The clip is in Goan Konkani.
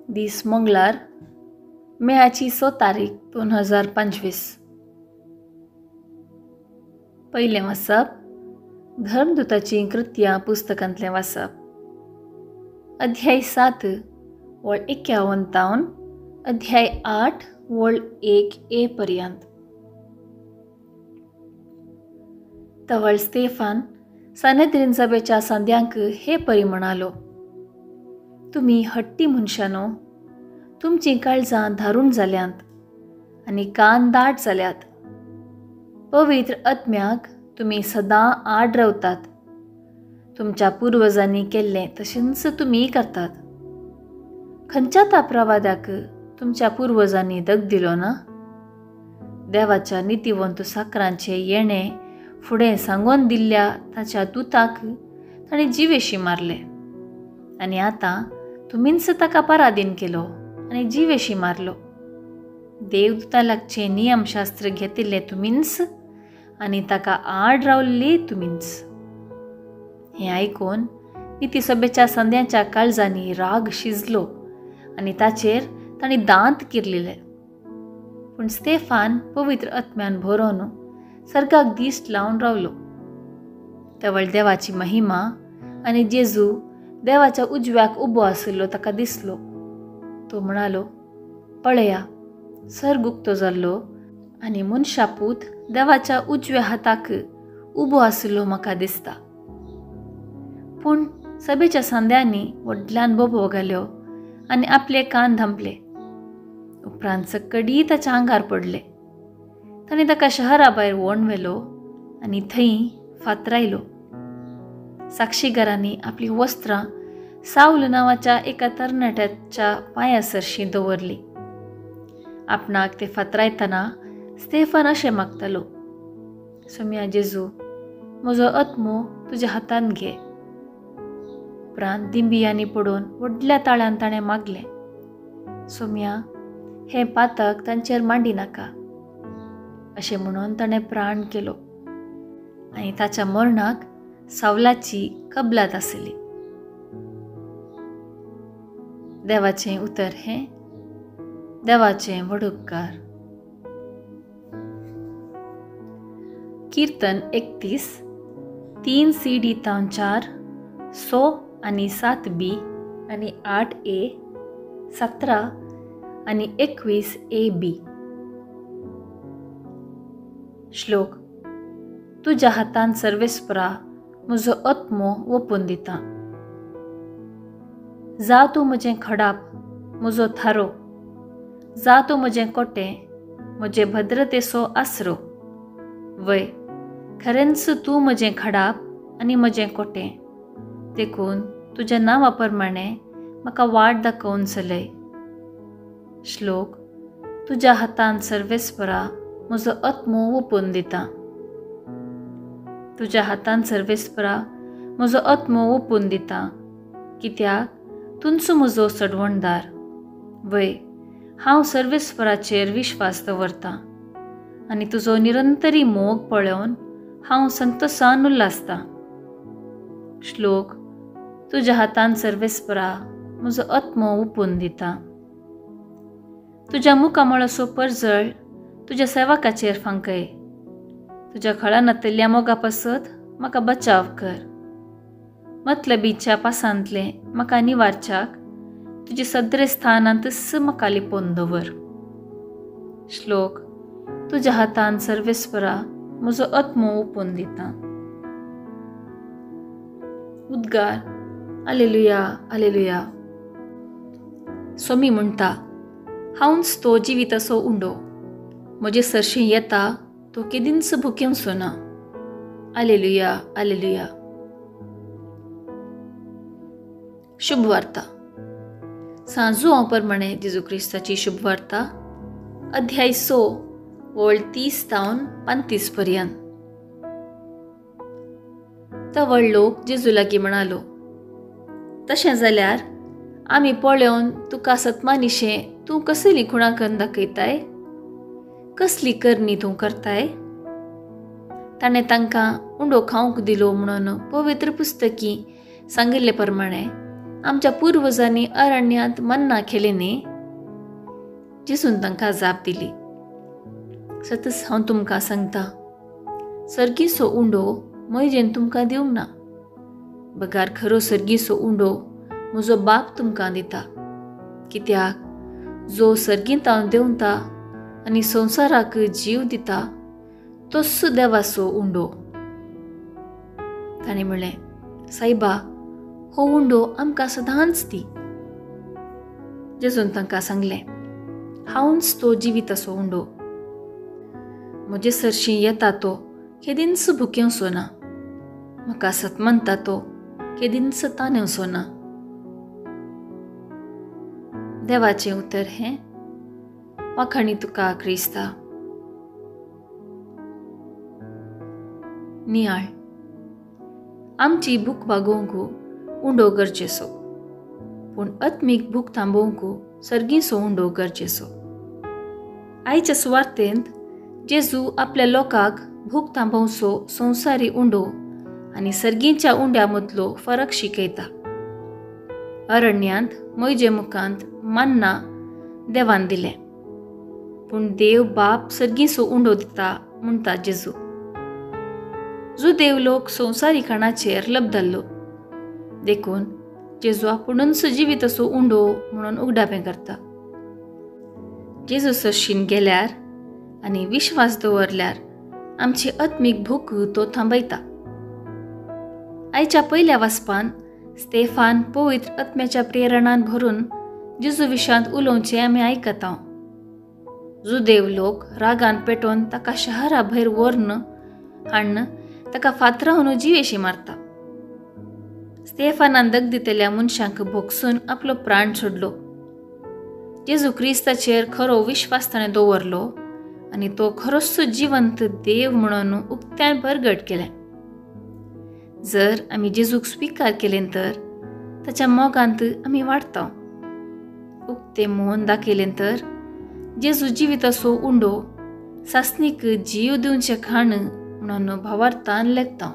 दीस मंगळार, मेयाची 6 तारीख 2025. पयलें वाचप धर्मदूताचीं कृत्यां पुस्तकांतलें वाचप, अध्याय 7 वळ 51 तावन अध्याय 8 वळ 1 ए पर्यंत. तवळ स्तेफान सानेद्रीन सभेच्या सांद्यांक हे परी म्हणालो, तुमी हट्टी मनशानो, तुमचीं काळजां धारूण जाल्यांत आनी कान दाट जाल्यात. पवित्र आत्म्याक तुमी सदां आड रावतात. तुमच्या पुर्वजांनी केल्लें तशेंच तुमी करतात. खंयच्या त्या प्रवाद्याक तुमच्या पुर्वजांनी दग दिलो ना? देवाच्या नितीवंत साकरांचें येणें फुडें सांगून दिल्ल्या ताच्या दुताक ताणें जिवेशी मारले आनी आतां तुमीच ताका पराधीन केलो आनी जिवेशी मारलो. देवदूता लागचें नियमशास्त्र घेतिल्लें तुमीच आनी ताका आड रावल्ली तुमीच. हें आयकून नितीसभेच्या संद्यांच्या काळजांनी राग शिजलो आनी ताचेर तांणी दांत किरलिले. पूण स्तेफान पवित्र आत्म्यान भरोवन सर्गाक दिश्ट लावन रावलो. तवळ देवाची महिमा आनी जेजू देवाच्या उजव्याक उबो आशिल्लो ताका दिसलो. तो म्हणालो, पळया, सर्ग उक्तो जाल्लो आनी मनशापूत देवाच्या उजव्या हाताक उबो आशिल्लो म्हाका दिसता. पूण सभेच्या सांद्यांनी व्हडल्यान बोबो घाल्यो आनी आपले कान धांपले. उपरांत सकडी ताच्या आंगार पडले. ताणें ताका शहरा भायर वोण व्हेलो आनी थंय फातरायलो. साक्षीगारांनी आपलीं वस्त्रां सावल नांवाच्या एका तरणाट्याच्या पांया सरशीं दवरलीं. आपणाक ते फातरायतना स्तेफान अशें मागतालो, सोम्या जेजू, म्हजो आत्मो तुज्या हातांत घे. उपरांत दिंबियांनी पडून व्हडल्या ताळ्यान ताणें मागलें, सोम्या, हें पातक तांचेर मांडी नाका. अशें म्हणून ताणें प्राण केलो आनी ताच्या मरणाक सावलाची कबलात आसली. देवाचें उतर हें देवाचें व्हड उपकार. कीर्तन 31, 3 CD तावन 4, 100 आनी 7 बी आनी 8 ए, 17 आनी 21 ए बी. श्लोक. तुज्या हातान सर्वेस्परा म्हजो आत्मो ओपून दिता. जा तूं म्हजें खडाप, म्हजो थारो, जा तूं म्हजें कोटें, म्हजे भद्रतेचो आसरो. वय, खरेंच तूं म्हजें खडाप आनी म्हजें कोटें, देखून तुज्या नांवा प्रमाणें म्हाका वाट दाखोवन चलय. श्लोक. तुज्या हातान सर्वेस्परा म्हजो आत्मो ओपून दिता. तुज्या हातान सर्वेस्परा म्हजो आत्मो ओपून दिता, कित्याक तुंचो म्हजो सडवणदार. वय, हांव सर्वेस्पराचेर विश्वास दवरतां आनी तुजो निरंतरी मोग पळोवन हांव संतोसान उल्हासतां. श्लोक. तुज्या हातान सर्वेस्परा म्हजो आत्मो ओपून दिता. तुज्या मुखामळाचो परजळ तुज्या सेवकाचेर फांकय. तुज्या खळानातल्या मोगा पासत म्हाका बचाव कर. मतलबीच्या पासांतलें म्हाका निवारच्याक तुजे सदरे स्थानांतच म्हाका लिपोवन दवर. श्लोक. तुज्या हातान सर्वेस्परा म्हजो आत्मो ओपून दिता. उद्गार. आलेलुया, आलेलुया. स्वामी म्हणटा, हांवच तो जिविताचो उंडो, म्हजे सरशीं येता तो केदींच भुकेवचो ना. आलेलुया, आलेलुया. शुभवार्ता. सांजू प्रमाणे जेजू क्रिस्ताची शुभवार्ता, अध्याय 6 वळ 30 तावन 35 पर्यंत. तवळ लोक जेजू लागीं म्हणालो, तशें जाल्यार आमी पळोवन तुका सतमानिशें तूं कसली खुणां करून दाखयताय, कसली करणी तूं करताय? ताणें तांकां उंडो खावंक दिलो म्हणून पवित्र पुस्तकी सांगिल्ले प्रमाणे आमच्या पुर्वजांनी अरण्यांत मन्ना केलें न्ही? जेजून तांकां जाप दिली, सतच हांव तुमकां सांगता, सर्गीचो उंडो म्हजेन तुमकां दिवंक ना, बगार खरो सर्गीचो उंडो म्हजो बाप तुमकां दिता. कित्याक जो सर्गींत देंवता आनी संवसाराक जीव दिता तोच देवाचो उंडो. ताणें म्हणलें, सायबा, हो उंडो आमकां सदांच दी. जेजून तांकां सांगलें, हांवच तो जिविताचो उंडो. म्हजे सरशीं येता तो केदींच भुकेवचो ना, म्हाका सतमनता तो केदींच तानेवचो ना. देवाचें उतर हें. वाखाणी तुका क्रिस्ता. नियाळ. आमची भूक भागोवंक उंडो गरजेचो, पूण आत्मीक भूक थांबोवंक सर्गीचो उंडो गरजेचो. आयच्या सुवार्तेंत जेजू आपल्या लोकांक भूक थांबोवचो संवसारी उंडो आनी सर्गीच्या उंड्या मदलो फरक शिकयता. अरण्यांत म्हजे मुखांत मान्ना देवान दिलें, पूण देव बाप सर्गीचो उंडो दिता म्हणटा जेजू. जुदेव लोक संवसारी खाणाचेर लबदाल्लो, देखून जेजू आपुणूच जिवीत असो उंडो म्हणून उगडापें करता. जेजू सरशीन गेल्यार आनी विश्वास दवरल्यार आमची आत्मीक भूक तो थांबयता. आयच्या पयल्या वाचपान स्तेफान पवित्र आत्म्याच्या प्रेरणान भरून जेजू विशांत उलोवचें आमी आयकता. जुदेव लोक रागान पेटोवन ताका शहरा भायर व्हरून हाडून ताका फातरावन जिवेशी मारता. स्तेफानान दगदितल्या मनशांक भोगसून आपलो प्राण सोडलो. जेजू क्रिस्ताचेर खरो विश्वास ताणें दवरलो आनी तो खरोच जिवंत देव म्हणून उक्त्यान परगट केलें. जर आमी जेजूक स्विकार केलें तर ताच्या मोगांत आमी वाडटा. उक्तें मन दाखयलें तर जेजू जिविताचो उंडो सासणीक जीव दिवचें खाण म्हणून भावार्थान लेखता.